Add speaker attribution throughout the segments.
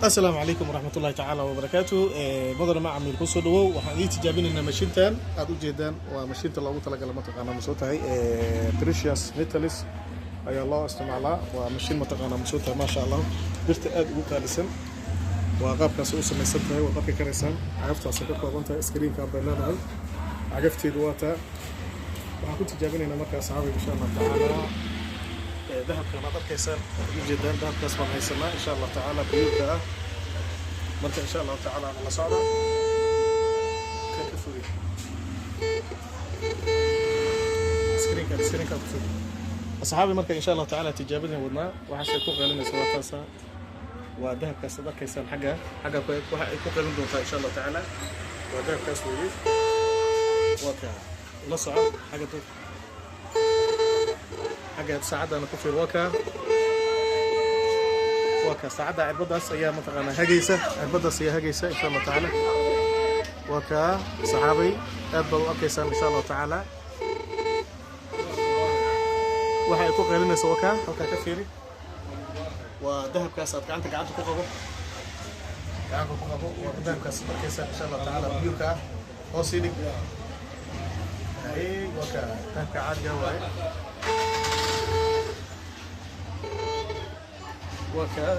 Speaker 1: Asalaamu calaykum waraxmat ullahi tacaala wabarakaatu. Mudane macamiil, kusoo dhawow. Waxaan ii tijaabinaynaa mashiintan aad u jeedaan. Waa mashiinta loogu talagala, mataqaanaa, masoo tahay, precious metals ayaa loo isticmaalaa. Waa mashiin, mataqaanaa, masoo tahay, maasha Allah, birta aad ugu qaalisan. Waa qaabkaas u samaysan tahay, waad arki karaysaan. Cagaftaasay ka kooban tahay, screenkaan bay leedahay, cagafteedu waa taa. Waxaan ku tijaabinaynaa markaa, asxaabi, insha Allah tacaala, dahabkan aad arkaysaan, aad u jeedaan. Dahabkaas baan haysanaa, insha Allah tacaala, buyuurka ah. Marka, insha Allahu tacaala, la socda. Kan ka fogi screenkan, screenkan ku fogi, asxaabi. Marka, insha Allahu tacaala, tijaabadan wadnaa. Waxaasay ku qeylinaysa waa taasa, waa dahabkaas aad arkaysaan. Xagga ku eg waxa ay ku qeylin doontaa, insha Allahu tacaala, waa dahabkaas weeye. Waa kaa, la soco. Xagga dad, xagga saacaddaana ku fiir. Waa kaa, waa kaa saacadda. Cirbadaas ayaa, mataqaanaa, hagaysa, cirbadaas ayaa hagaysa, insha Allah tacaala. Waa kaa, saxaabay, aad baad u arkaysaan, insha Allahu tacaala, waxa ay ku qaylinaysa. Waa kaa, halkaa ka fiiri. Waa dahabkaas aad gacanta ku qabo, gacanta ku qabo. Waa dahabkaas aad arkaysaan, insha Allah tacaala, biyuurka ah. Hoos sii dhig. Hay, waa kaa, dahabka caadiga waaye. Waa kaa,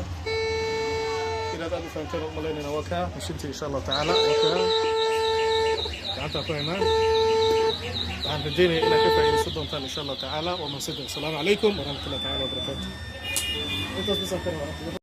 Speaker 1: inaad aad u fahamteen u malaynayna. Waa kaa mashintii, insha Allahu tacaala. Waa kaa, gacantaan ku haynaa. Waxaan rajeynaya inaad ka faa'iidaysan doontaan, insha Allah tacaala. Waa mahadsantahay. Asalaamu calaykum waraxmat ullahi tacaala wabarakaatu. Intaas basaan ka rabaa.